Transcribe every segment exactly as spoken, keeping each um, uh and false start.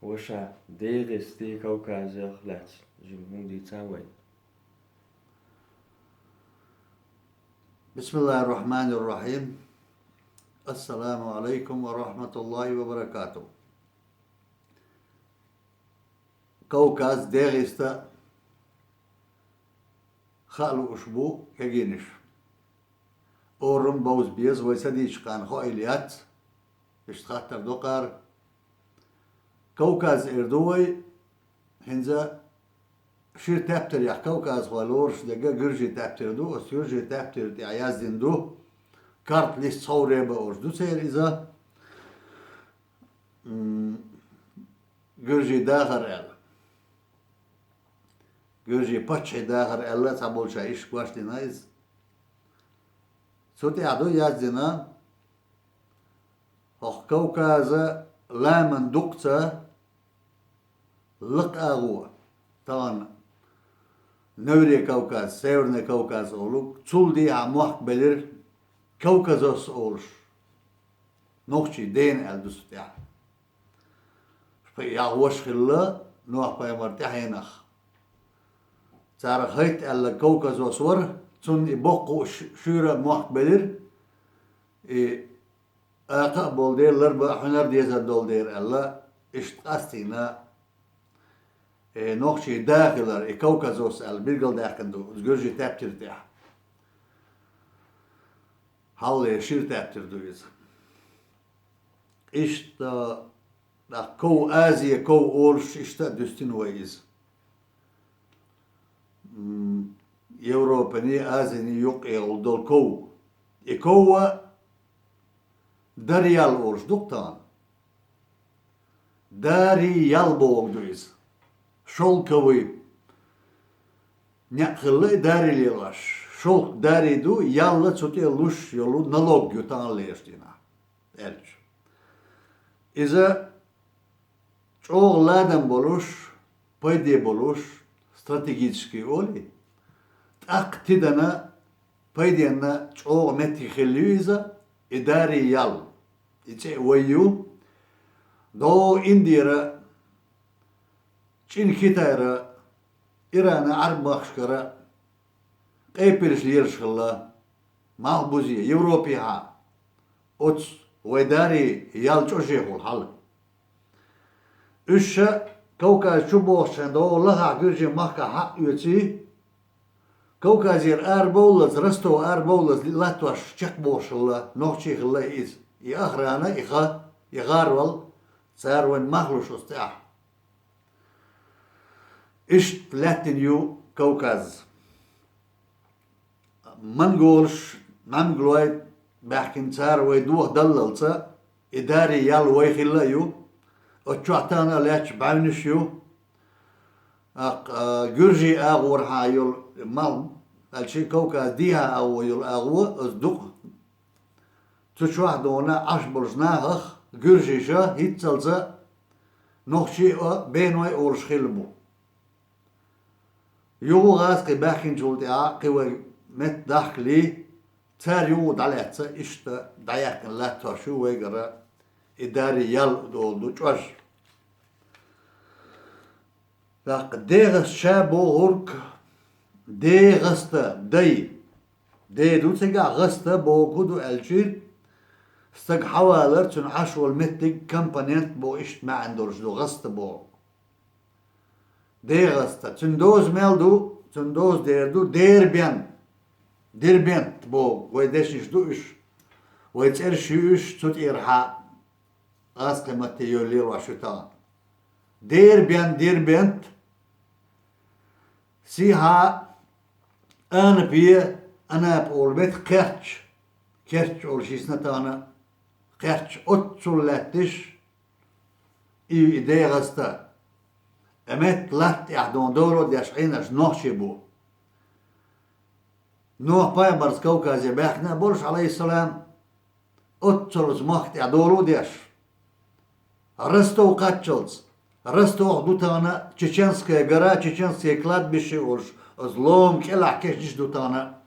Ваша, ДегӀастий Кавказах лаьцна жима хӀума дийцан вай. بسم الله الرحمن الرحيم. السلام عليكم ورحمة الله وبركاته. Кавказ, ДегӀаста хаа лууш бу кегийнаш. Орам бовза беза, вай ца дийча хана хоийла яц. Иштта хаттар до кхара. Кавказ эр ду вай, хӀинца шира тептарех кавказхой лоруш дерг гуьржий тептар ду, оцу гуьржий тептар тӀехь яздина ду. Карта листа ховре бан олуш ду церан иза. М, гуьржий дахар аьлла. Гуьржий паччахьий дахар аьлла, цхьаболчара иштта гочдина иза. Цу тӀехь ду яздина, хӀокху Кавказан ламан дуккха ца лакха агӀо, тахана Невран Кавказ, Северный Кавказ олу, цул дехьа мохк белира Кавказос олуш. Нохчий дена аьлла ду цу тӀехь. Шпа яхь ваша хилла Нохь-пайхамар тӀаьхьенах. Цара хӀайтта аьлла Кавказос вара, цунна и боккха ш-, шуьйра мохк белира, и акха а болу дела, ларба а хьуьнар дезар долу дела аьлла, иштта къастийна, э, нохчий да хилар, и Кавказос аьлла билгалдаьккхина ду, гуьржий тептар тӀехь. Хьалле шира тептар ду иза. Иштта, тӀаккха ков, Ази ков олуш, иштта а дуьстина вай иза. М, Европани, Азини юккъехула долу ков. И ков а дари ял олуш ду-кх тахана. Дари ял бохург ду иза. Шовковый некъ хилла и дари лелош. Шовк дари ду, ял а цу тӀе луш йолу налог ю тахана лелаш дийнахь аьлча. Иза чӀогӀа ладам болуш, пайде болуш, стратегический олий, тӀаккха тидана пайденна чӀогӀа меттиг хилла ю иза, и дари ял, и цӀе а вай ю. ДогӀу Индера, чӀин Китайра, Ирана, Ӏарб махкашкара къепилаш лелаш хилла, малхбузе, Европехьа, оцу вай дари ял чӀожехула хьала. Уьш ша Кавказ чу бохучу хенахь догӀу лахахь гуьржийн махкахь хьаъ оьций, Кавказера арабовллалц, Ростова арабовллалц латтош чекхбохуш хилла, нохчий хилла иза. И охрана, и ха, и гӀарол, цара вайн мах луш оцу тӀехь. Иштта лаьттина ю Кавказ. Монголаш, нӀамгалой баьхкина, цара вай дохадаллалца, и дари ял вай хилла а ю. Оцу чохь тахана а лаьтташ бӀаьвнаш ю. ТӀаккха, а, гуьржийн агӀорхьа йолу мал, аьлча Кавказ дехьа агӀо йолу агӀо, оцу дукъ. Цу чохь а дуьйна Ӏаш болчу нахах гуьржиша хӀинццалца нохчий а, беной а олуш хилла бу. Юха гӀазкхий баьхкинчул тӀаьхьа кхин вай метта дахкале, цара юха дӀалаьцна, иштта дӀаяьккхина латтош ю вайгара и дари ял долу ду чӀож. ТӀаккха ДегӀаста ша бохург, ДегӀаста, дай. Де ду цигахь, гӀаста бохург хӀун ду аьлчи, стаг хьавалар, цуьнан Ӏаш волу меттиг, компонент боху, иштта маьӀна долуш ду гӀаста бохург. ДегӀаста. Цуьнан доза мел ду, цуьнан доза дера ду, Дербен. Дербент боху, вай дешнаш ду уьш. Вай цӀераш ю уьш, цу тӀера хьа гӀазкхи матте йолу лелош ю тахана. Дербен, Дербент. Сихьа, Анапе, Анапа олу метта кхерч. Керч олуш йисна тахана кхерч. Оццул лаьтташ и, и ДегӀаста. Э, метта латта тӀехь дон доло деш Ӏийнарш нохчий бу. Нохь-пайхамарца Кавказе баьхкина а болуш, Ӏалайхиссалам, оццалц махка тӀехь доло деш. Ростов кхаччалц. Ростовх ду тахана Чеченская гора, Чеченское кладбище олуш, оцу лома кӀелахь кешнаш ду тахана.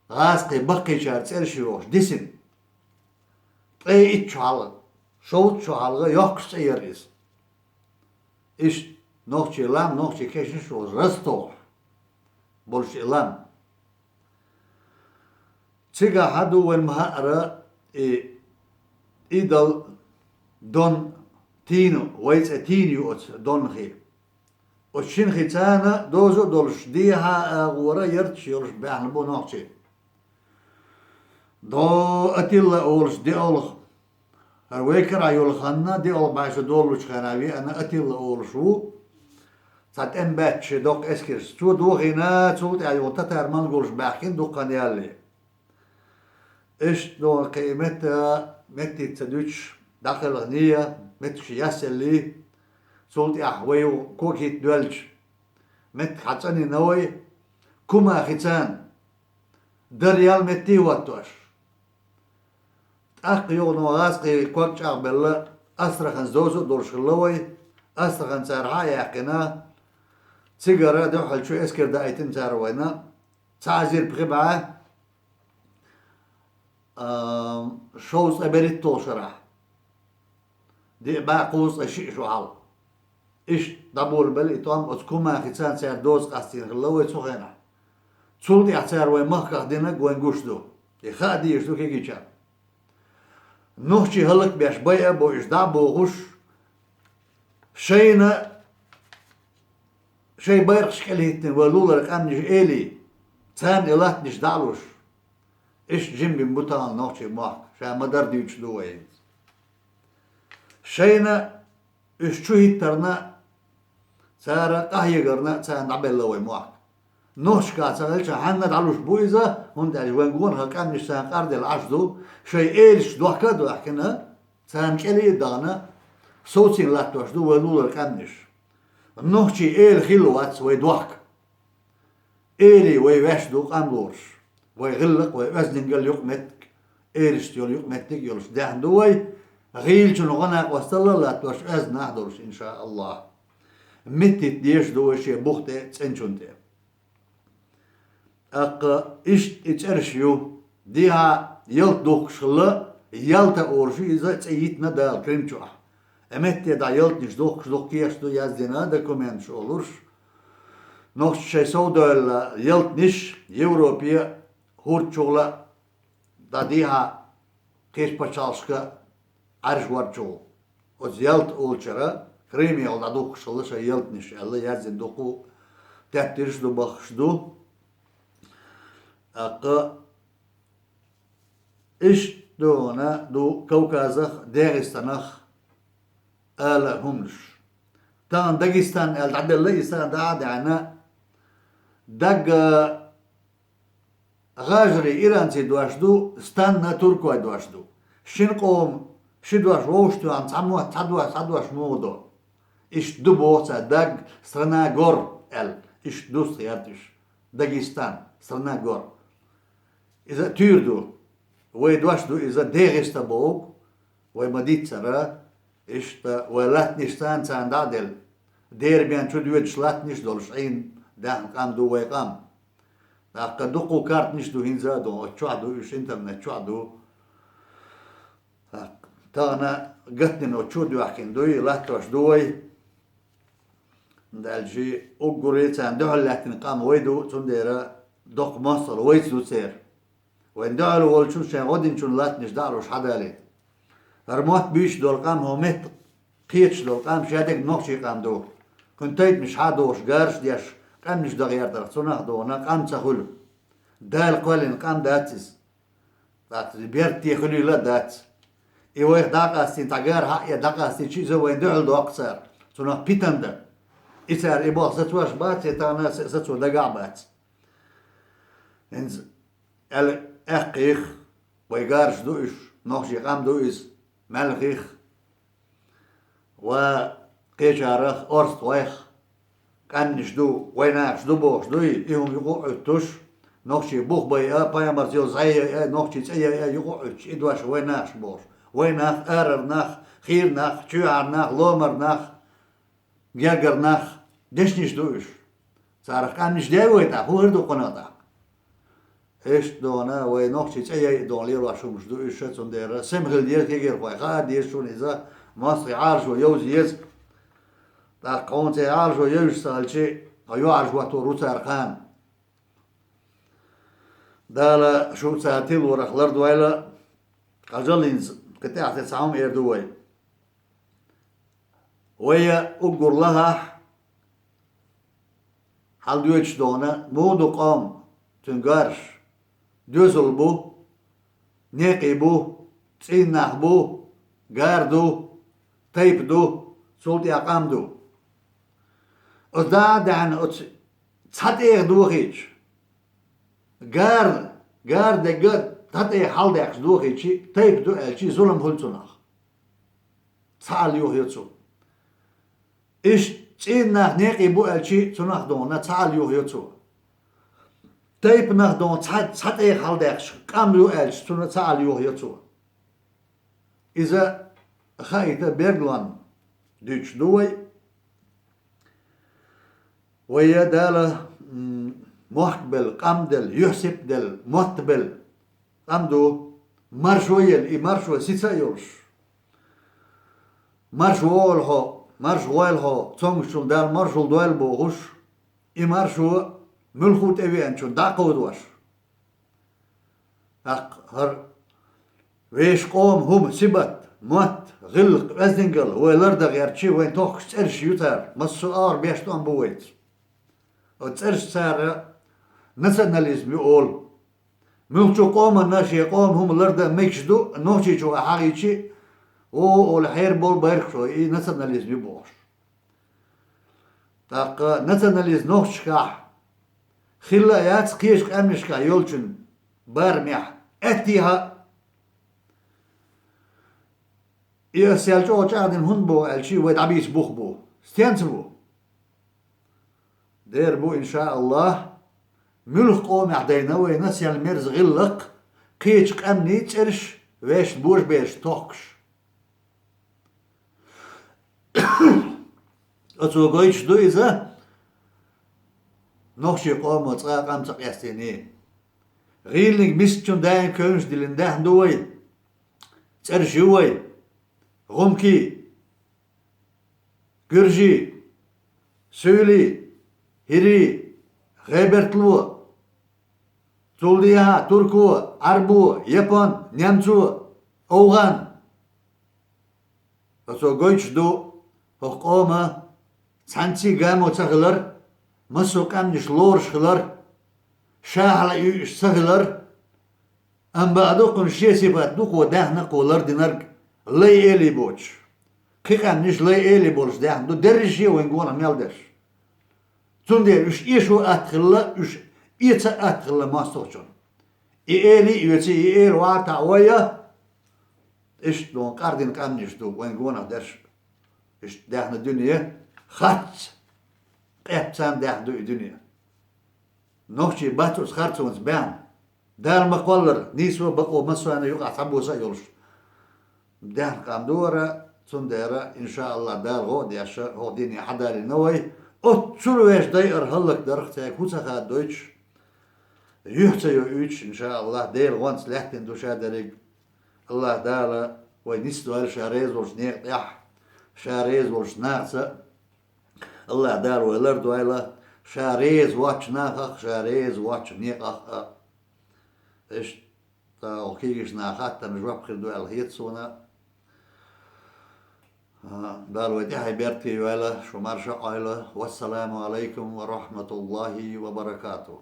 ГӀазкхий баккхийчара цӀераш йохуш дисина. Ткъе итт шо хьалха, шовзткъа шо хьалха йоккхуш цӀе яра иза. Иштта нохчий лам, нохчий кешнаш волуш Ростовхь болуш и лам. Цигахь хьан ду вайн ма хаьара и идол Дон Тину, вай цӀе Тина ю оцу Донхи. Оцу шина хи царна доза а долуш, дехьа а агӀора ярташ йолуш баьхна бу нохчий. Дон Атилла олуш де олух. ХӀара вай карахь йолу ханна, де олу бӀаьрса доллучу хенахь веана Атилла олуш ву. Цхьа тӀеман баьчча доккха эскарш. Цо дохийна, цул тӀаьхьа юха татар-монголаш баьхкина дукха хан ялале. Иштта дона кхин метта, меттица дуьтуш, дӀакхелхане, меттигаш ясъелли, цул тӀаьхьа вай юха кокита доьлча, меттиг хьан цӀанйина вай, Кумахи царна, дар ял метте а хӀоттош. ТӀаккха юха гӀазкхийн ког чӀагӀбелла, Астраханца доза а долуш хилла вай, Астрахань цара хьа а яьккхина, цигара дуьххьалчу эскар даийтина цара вайна, цхьа эзар пхи бӀе, а, шовзткъе берхӀитталгӀа шарахь. Диъ бӀе кхузткъе шиъ шо хьал. Иштта дӀаболабелла и тӀом оцу Кумахица цара доза къастийна хилла вай цу хенахь. Цул тӀаьхьа цара вайн махках динарг вайн гуш ду. И хаа дезаш ду кегийчарна. Нохчий хӀаллакбеш байа а бо уьш дӀа а бохуш, шайна, шайн байракхаш кӀелхӀиттина вай лулара къаьмнаш эли, царна и латтанаш дӀа а луш. Иштта жимма бина бу тахана нохчийн мохк, ша ма-дарра дуьйцуш ду вай хӀинца. Шайна уьш чу хӀиттарна, цара къахьегарна, царна дӀабелла вай мохк. Нохчашкахь ца хилча, хьанна дӀалуш бу иза, хӀунда аьлча вайн гонах къаьмнаш царна къарделла Ӏаш ду, шайн элаш дохка а доьхкина, царна кӀеле а дахана, совцийна латтош ду вай лулара къаьмнаш. Нохчийн эла хилла вац вай дохка. Эли вай ваьш ду къам лоруш. Вай гӀиллакх, вай оьздангалла юкъаметтиг, элашца йолу юкъаметтиг а йолуш даьхна ду вай, гӀийлачун гӀо-накъосталла а латтош, оьзда нах а долуш, иншааллахӀ. Меттита дезаш ду вай шен бух тӀе, цӀеначун тӀе. ТӀаккха иштта и цӀераш ю, дехьа ялта духкуш хилла, Ялта олуш ю иза, цӀе йитина Дала Крим чохь. И метте дӀа ялтанаш духкуш, дукха кехаташ ду яздина документаш олуш. Нохчаша шайн совдевлла ялтанаш Европе, хӀордачухула, дӀа дехьа кхечу пачхьалкхашка Ӏаьржа варчухула. Оцу Ялта олучара Крымехула дӀадухкуш хилла шайн ялтанаш аьлла, яздина дукха тептарш а ду, баххаш а ду. ТӀаккха иштта дуьхьал ду Кавказах, ДегӀастанах ала хӀуманаш. Тахана Дагестан аьлла дӀаделла, и стан дӀа а даьхьна, дагга гӀажарий иранций дош ду, станна туркой дош ду. Шина къоман ши дош вовшахтоьхна, цхьа мотт, цхьа дош, цхьа дош муха до. Иштта ду боху цара, даг, страна гор аьлла. Иштта дустхьа ярташ. Дагестан, страна гор. Иза туьйра ду. Вай дош ду иза, ДегӀаста боху, вай ма-дийццара, иштта вай латтанаш царна, царна дӀа а делла. Дербен чу доьдуш латтанаш а долуш Ӏийна даьхна къам ду вай къам. ТӀаккха дуккха картанаш а ду хӀинца а ду, оцу чохь ду уьш, интернет чохь а ду. ТӀаккха тахана гатдина оцу чу а доьхкина дуй, латтош ду вай. ХӀунда аьлча уггаре царна дуьхьал лаьттина къам вай ду, цундела доккха мостагӀалла вайца ду церан. Вайн дуьхьал волчун, шайн гӀо динчун латтанаш дӀа а луш хьадалийта. ХӀара мотт буьйцуш долу къам, хӀокху меттан кхеташ долу къам шадерг нохчийн къам ду. Кхуьнан тайпанаш хьа а дохуш, гараш а деш, къаьмнаш даха гӀертарх, цунах а дохана къам ца хуьлу. Дала кхоьллина къам дац иза. ТӀаккха берте хуьлийла а дац. И вайх дӀакъастийна, цхьа гар хьаъ е дӀакъастийча, иза вайна дуьхьал доккху цара. Цунах питана дан. И цара и болх сацош бац, я тахана а сацо дагахь а бац. ХӀинца аьлла, аьккхих, вай гараш ду уьш, нохчийн къам ду иза, маьлхих, ва кхечарах, орстхойх къаьмнаш ду, вайнахаш ду бохуш дуй, и хӀума юкъа а Ӏуьттуш, нохчийн бух байа, пайхамарца йолу зӀе яйа, нохчийн цӀе яйа, юкъа а Ӏуьттуш, и дош вайнахаш бохуш. Вайнах, арара нах, хийра нах, чоьхьара нах, ломара нах, гергара нах, дешнаш ду уьш. Царах къаьмнаш дей вай тӀаккха, хӀун хир ду кхунах тӀаккха? Иштта дона, вай нохчийн цӀе яйа дона лелош хӀумаш ду уьш, цундела сема хила деза кегийрхой, хаа деза шуна иза, мостагӀий Ӏалашо йовза еза. ТӀаккха хьуна церан Ӏалашо евзаш ца хилча, хьо юьхьӀаьржа хӀоттор ву цара кхана. Дала шу цара тилорах лардойла, къажаллинца кхин тӀехь тӀе цхьа хӀума эр ду вай. Вай уггар лахахь, хьалдоьдуш догӀна, муха ду къам, цуьнан гарш, доьзал бу, некъий бу, цӀийннах бу, гар ду, тайпа ду, цул тӀаьхьа къам ду. Оцу дӀа а даьхьна, оцу цхьа тӀегӀа дохийча, гар, гар дегга цхьа тӀегӀа хьалдаьккхача дохийча, тайпа ду аьлча, зулам хуьлу цунах. Цхьаалла юхайо цо. Иштта цӀийннах некъий бу аьлча, цунах догӀна цхьаалла юхайо цо. Тайпанах догӀна цхьа, цхьа тӀегӀа хьалдаьккхача, къам ю аьлча, цунах цхьаалла юхайо цо. Иза хаийта бергалонна дуьйцуш ду вай. Вай Дала, м, мохк белла, къам делла, юьхь-сибат делла, мотт белла къам ду, маршо елла, и маршо сица а йолуш. Марша вогӀийла хьо, марша гӀойла хьо, цомгушчунна Дала маршалла дойла бохуш, и маршо муьлхха а тӀевеанчунна дӀа а кховдош. ТӀаккха хӀара вешан къоман хӀума, сибат, мотт, гӀиллакх, оьздангалла вай лардан гӀертача, вайн тохкаш цӀераш ю цара, массо а агӀор беш тӀом бу вайца. Оцу цӀераш цара национализм ю олу. Муьлххачу къоманна шен къоман хӀума лардан мегаш ду, нохчийчух а хьахийча, о, олу хьерабовла байракхаш, и национализм ю бохуш. ТӀаккха национализм нохчашкахь хилла а яц, кхечу къаьмнашкахь йолчун барамехь, аьттехьа а. И ас ял чӀогӀа чӀагӀдина хӀунда боху аьлча, вай дӀабийца бух бу. Стенца бу? Дера бу, иншааллахӀ, муьлхха къомехь дайна вайна сел мерза гӀиллакх, кхечу къаьмнийн цӀераш, вешан божабераш тохкаш. Оцо гойтуш ду иза, нохчийн къомо цкъа а къам ца къестийний. ГӀийланиг мискачун даим кевнаш диллина даьхна ду вай. ЦӀераш ю вай: гӀумкий, гуьржий, суьйлий, хӀирий, гӀебертло, цул дехьа турко, Ӏарбо, япон, немцо, овгӀан. Оцо гойтуш ду хӀокху къома цхьаьнцций гамо ца хилар, массо а къаьмнаш лоруш хилар, ша хьала юьйуш ца хилар, амма бакъду кхуьнан шен сипат ду кхо даьхна, кхо лардинарг, лай элий боцуш. Кхин къаьмнаш лай элий болуш даьхна ду, дерриш а вайн гонах мел дерш. Цундела уьш эшо атта хилла, уьш эца атта хилла мостагӀчунна. И элий а оьций, и эла вахьа таӀа вай а, иштта догӀун къардина къаьмнаш ду вайн гонах дерш. Иштта даьхна дуьне, хатта, къепцарна даьхна ду и дуьне. Нохчий бац оцу харцонца баьхна. Дала ма кхоллара, нийсо а, бакъо а массо а юкъахь цхьабосса а йолуш. Даьхна къам ду хӀара, цундела, иншааллахӀ, Дала гӀо а деш, хӀокху дийне хьадалийна вай. Оццул вешан дайар хӀаллакдарх цаьрга хӀу ца хаддойтуш, юьхь ца йоуьйтуш, иншааллахӀ, Делан гӀонца лаьттина ду ша дерриг. АллахӀ Дала вай нисдойла ша реза волчу некъа тӀехь, ша реза волчу нахаца. АллахӀ Дала вай лардойла ша реза воцчу нахах, ша реза воцчу некъах а. Иштта, оха кегийчу наха хаттарна жоп хир ду аьлла хета суна. Дала вай тӀаьхье беркате йойла, шу марша Ӏойла. Вассаламу алайкум ва рахматуллахи ва баракатух.